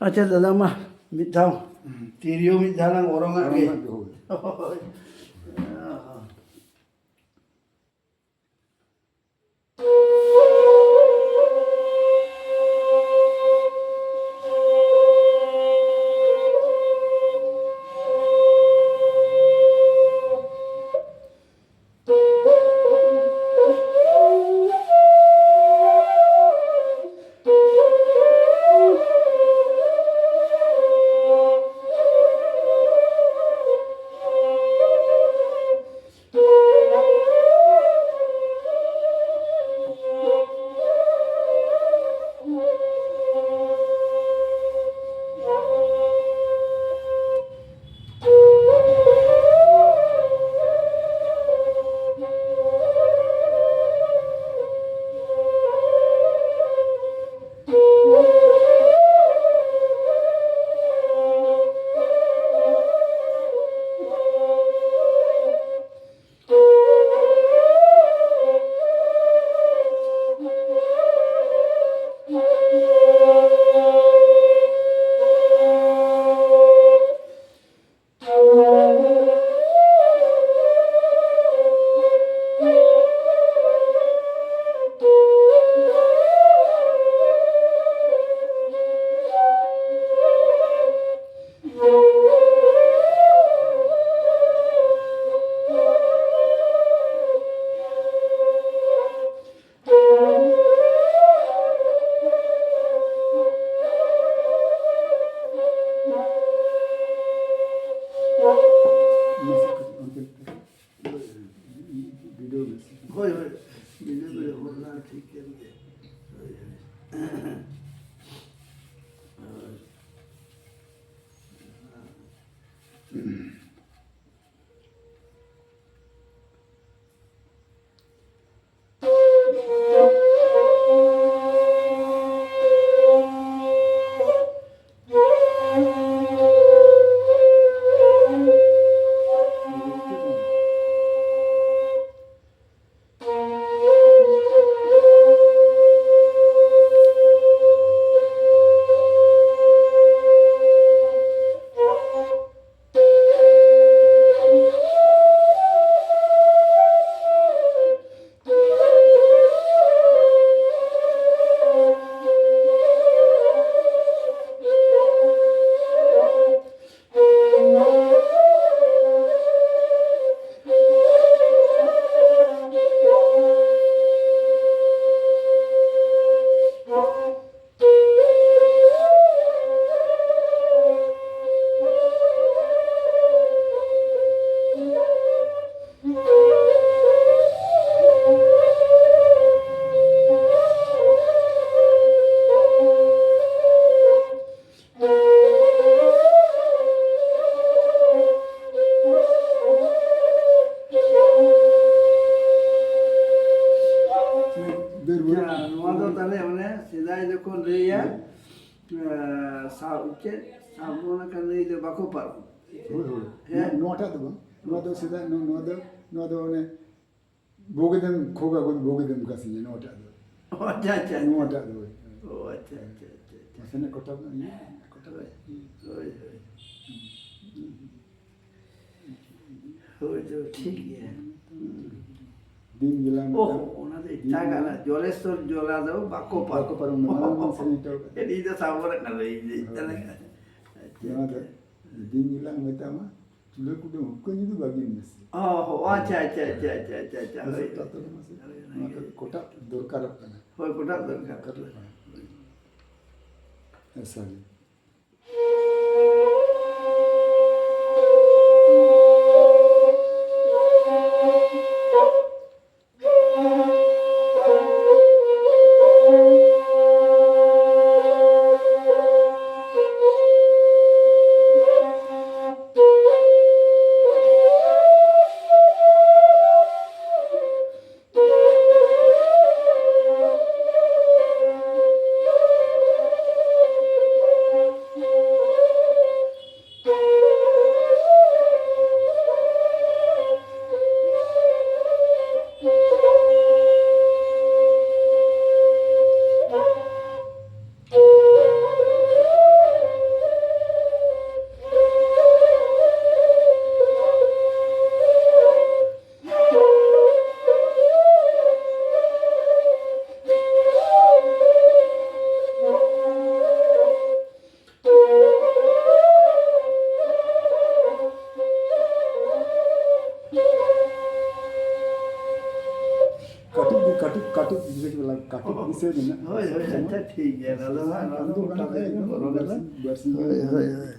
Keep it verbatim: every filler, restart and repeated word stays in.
ᱟᱪᱪᱷᱟ ᱫᱟᱫᱟ, ᱢᱟ ᱢᱤᱫ ᱫᱷᱟᱣ ᱛᱤᱨᱭᱳ ᱢᱤᱫ ᱫᱷᱟᱣ ᱞᱟᱝ ᱚᱨᱚᱝ ᱟᱜ ᱜᱮ᱾ ᱦᱳᱭ᱾ ᱮᱸ, ᱥᱟᱵ, ᱪᱮᱫ? ᱥᱟᱵᱚᱱ ᱟᱠᱟᱱ ᱱᱟᱹᱭ ᱫᱚ ᱵᱟᱠᱚ ᱯᱟᱨᱚᱢ᱾ ᱦᱳᱭ, ᱦᱳᱭ᱾ ᱦᱮᱸ? ᱱᱚᱣᱟᱴᱟᱜ ᱫᱚ ᱵᱟᱝ᱾ ᱱᱚᱣᱟ ᱫᱚ ᱥᱮᱫᱟᱭ, ᱱᱚᱣᱟ, ᱱᱚᱣᱟ ᱫᱚ, ᱱᱚᱣᱟ ᱫᱚ ᱚᱱᱮ ᱵᱳᱜᱮᱫᱮᱢ ᱠᱷᱚᱜᱟ ᱵᱚᱱ ᱵᱳᱜᱮᱫᱮᱢ ᱠᱟᱥᱤᱧᱟ, ᱱᱚᱣᱟᱴᱟᱜ ᱫᱚ᱾ ᱚ, ᱟᱪᱪᱷᱟ, ᱟᱪᱪᱷᱟ, ᱟᱪᱪᱷᱟ᱾ ᱱᱚᱣᱟᱴᱟᱜ ᱫᱚ, ᱦᱳᱭ᱾ ᱚ, ᱟᱪᱪᱷᱟ, ᱟᱪᱪᱷᱟ, ᱟᱪᱪᱷᱟ, ᱟᱪᱪᱷᱟ᱾ ᱱᱟᱥᱮᱱᱟᱜ ᱠᱚᱴᱟ ᱧᱚᱜ ᱤᱭᱟᱹ, ᱠᱚᱴᱟ᱾ ᱦᱳᱭ, ᱦᱳᱭ, ᱦᱳᱭ᱾ ᱦᱳᱭ ᱫᱚ ᱴᱷᱤᱠ ᱜᱮᱭᱟ᱾ ᱫᱤᱱ ᱜᱮᱞᱟᱝ ᱚᱦ, ᱢᱮᱛᱟᱢᱟ᱾ ᱚᱱᱟ ᱫᱚ ᱫᱤᱱ ᱮᱴᱟᱜᱟᱜ ᱜᱮᱞᱟᱝ ᱠᱟᱱᱟ᱾ ᱡᱚᱞᱮᱥᱚᱨ ᱡᱚᱞᱟ ᱫᱚ ᱵᱟᱠᱚ ᱵᱟᱠᱚ ᱯᱟᱨᱚᱢ᱾ ᱯᱟᱨᱚᱢ, ᱚᱱᱟ ᱢᱟ ᱥᱮᱨᱮᱧ ᱦᱚᱴᱚ ᱠᱟᱜ᱾ ᱤᱧ ᱫᱚ ᱥᱟᱵ ᱨᱟᱠᱟᱵ ᱞᱟᱹᱭ ᱤᱫᱤᱭᱮᱫ ᱦᱳᱭ᱾ ᱛᱟᱞᱟᱝᱟ᱾ ᱟᱪᱪᱷᱟ, ᱱᱚᱣᱟ ᱫᱚ ᱟᱪᱪᱷᱟ᱾ ᱫᱤᱱ ᱜᱮᱞᱟᱝ ᱢᱮᱛᱟᱢᱟ, ᱪᱩᱞᱦᱟᱹ ᱠᱩᱰᱟᱹᱢ ᱦᱩᱠᱟᱹ ᱧᱩ ᱫᱚ ᱵᱟᱹᱜᱤ ᱢᱮᱥᱮ᱾ ᱚ, ᱦᱚ, ᱟᱪᱪᱷᱟ, ᱟᱪᱪᱷᱟ, ᱟᱪᱪᱷᱟ, ᱟᱪᱪᱷᱟ, ᱟᱪᱪᱷᱟ, ᱦᱳᱭ᱾ ᱢᱟᱥᱮ ᱛᱟᱛᱚᱞ ᱢᱟᱥᱮ᱾ ᱦᱳᱭ, ᱚᱱᱟ ᱱᱚᱣᱟ ᱜᱮ᱾ ᱠᱚ ᱠᱚᱴᱟᱜ ᱫᱚᱨᱠᱟᱨᱚᱜ ᱠᱟᱱᱟ᱾ ᱦᱳᱭ, ᱠᱚᱴᱟᱜ ᱫᱚᱨᱠᱟᱨ᱾ ᱫᱚᱨᱠᱟᱨᱚᱜ ᱠᱟᱱᱟ᱾ ᱦᱮᱸ, ᱥᱟᱹᱨᱤ᱾ ᱠᱟᱹᱴᱤᱡ ᱜᱮ, ᱠᱟᱹᱴᱤᱡ, ᱠᱟᱹᱴᱤᱡ ᱜᱤᱫᱽᱨᱟᱹ ᱠᱚ ᱞᱟᱜ-, ᱠᱟᱹᱴᱤᱡ ᱫᱤᱥᱟᱹ ᱢᱮᱱᱟᱜᱼᱟ᱾ ᱦᱳᱭ, ᱦᱳᱭ, ᱟᱪᱪᱷᱟ, ᱴᱷᱤᱠ ᱜᱮᱭᱟ, ᱚᱱᱟ ᱫᱚ ᱦᱟᱸᱜ ᱟᱢ ᱫᱚ ᱜᱚᱴᱟ ᱜᱟᱱᱚᱜᱼᱟ, ᱫᱚ ᱵᱟᱨᱥᱤᱧ, ᱵᱟᱨᱥᱤᱧ ᱦᱳᱭ, ᱦᱳᱭ, ᱦᱳᱭ᱾